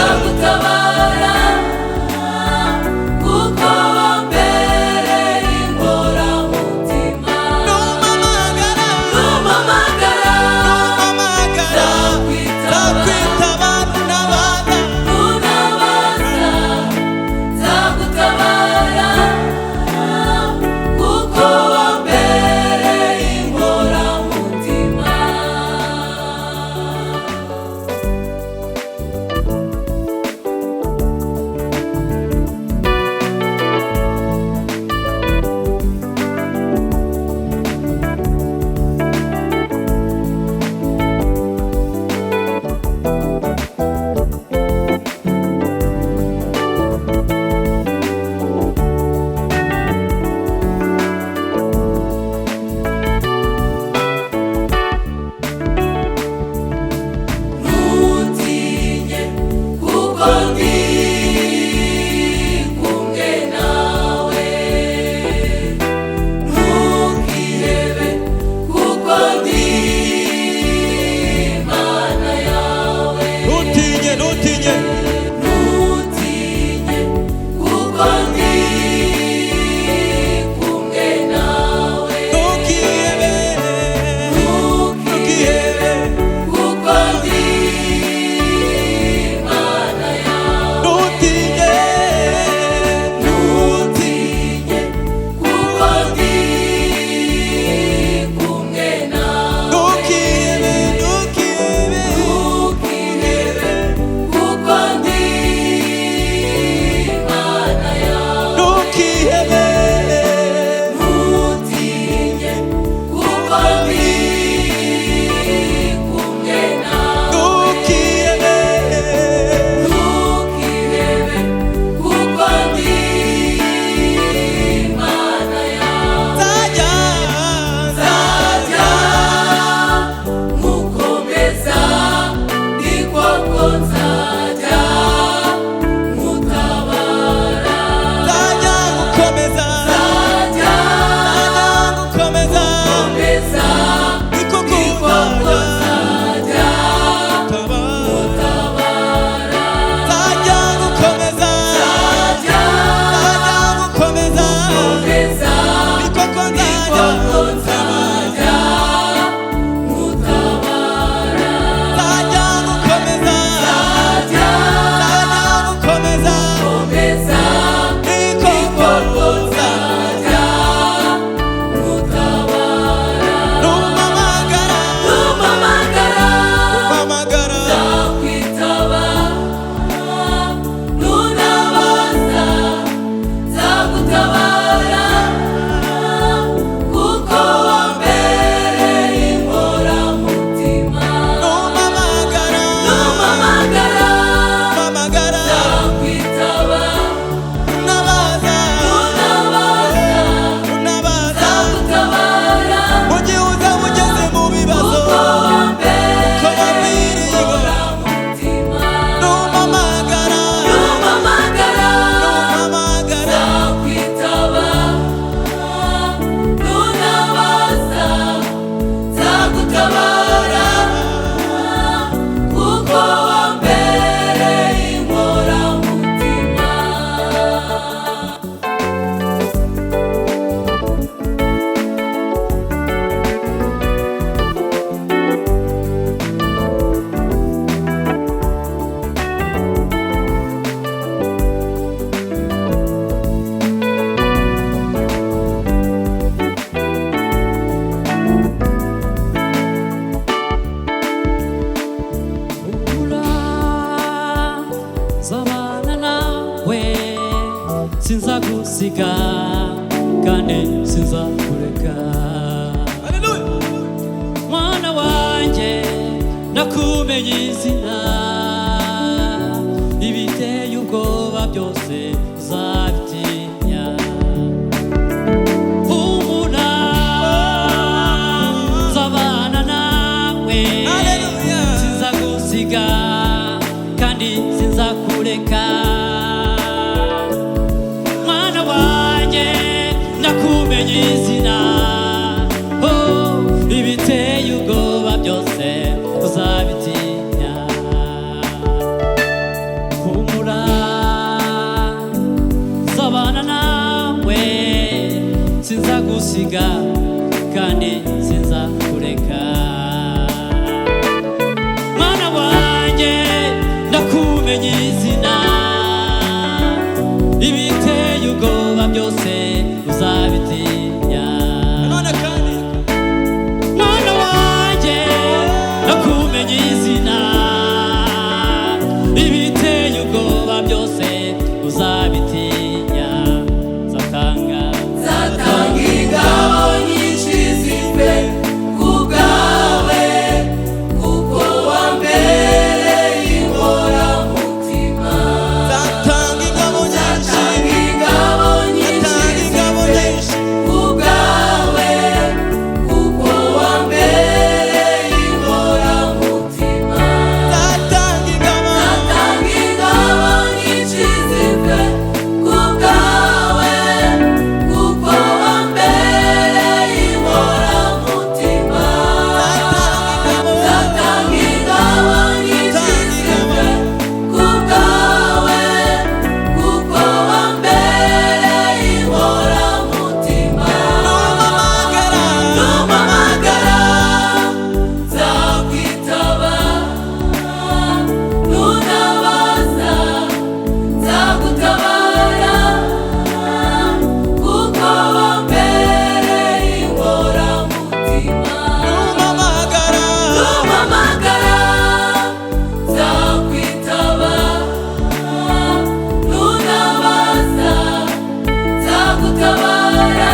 Nzagutabara kuko wambereye inkoramutima. Numpamagara, Numpamagara, numpamagara, nzakwitaba. Nzakwitaba nuntabaza. Nuntabaza, nzagutabara kuko wambereye inkoramutima. Ntutinye kuko ndi kumwe nawe, ntukihebe kuko ndi Imana yawe. Ntutinye, ntutinye. Ntutinye kuko ndi kumwe nawe, Ntukihebe, ntukihebe ntukihebe. kuko ndi Imana yawe. Ntutinye, Ntutinye kuko ndi kumwe nawe, ntukihebe, ntukihebe. ntukihebe kuko ndi Imana yawe. Ntukihebe, Ntutinye kuko ndi kumwe nawe, ntukihebe. ntukihebe kuko ndi Imana yawe. Nzajya, Nzajya nkukomeza, ni koko nzajya nkutabara. Nzajya gukomeza, Nzajya nzajya gukomeza. nkukomeza, Ni koko ni koko nzajya nzajya gutabara. nkutabara. Nzajya gukomeza, Nzajya nzajya gukomeza. nkukomeza, Ni koko ni nzajya koko nzajya nkutabara. Nzajya gukomeza, Nzajya nzajya gukomeza. nkukomeza, Ni ni koko koko nzajya nkutabara. Numpamagara, Numpamagara, numpamagara. nzakwitaba. Nuntabaza, nzagutabara kuko wambereye inkoramutima. Numpamagara, Numpamagara, numpamagara. nzakwitaba. Nuntabaza, Nuntabaza, nuntabaza. nzagutabara Mu gihe uzaba ugeze mu bibazo, kuko wambereye ko wambiriye inkoramutima. Numpamagara, Numpamagara, numpamagara. nzakwitaba. Nuntabaza, nzagutabara kuko wambereye inkoramutima. Humura nzabana nawe, sinzagusiga kandi sinzakureka. Hallelujah. Mwana wanjye, nakumenye izina, ibiteye ubwoba byose uzabitinya. Humura nzabana nawe, Hallelujah. sinzagusiga kandi sinzakureka. Mwana wanjye, nakumenye izina, oh, ibiteye ubwoba byose uzabitinya. Sinzagusiga kandi sinzakureka. Mwana wanjye, ndakumenya izina, ibiteye ubwoba byose uzabitinya. None kandi, Mwana wanjye, ndakumenya izina, ibiteye ubwoba byose uzabitinya. Nzatanga, Nzatanga ingabo nyinshi zipfe ku bwawe, kuko wambereye inkoramutima. Nzatanga ingabo nyinshi, Nzatanga ingabo nyinshi nzatanga ingabo zipfe nyinshi, ku bwawe, kuko wambereye inkoramutima. Nzatanga ingabo, Nzatanga ingabo nyinshi zipfe ku bwawe, kuko wambereye inkoramutima. Nzatanga ingabo nyinshi zipfe ku bwawe, kuko wambereye inkoramutima. Numpamagara, Numpamagara nzakwitaba, nuntabaza nzagutabara, kuko wambereye inkoramutima. Numpamagara, Numpamagara nzakwitaba, nuntabaza nzagutabara,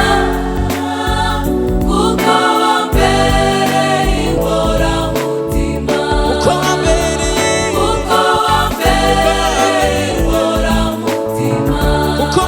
kuko wambereye inkoramutima. Kuko wambereye, Kuko wambereye inkoramutima. Kuko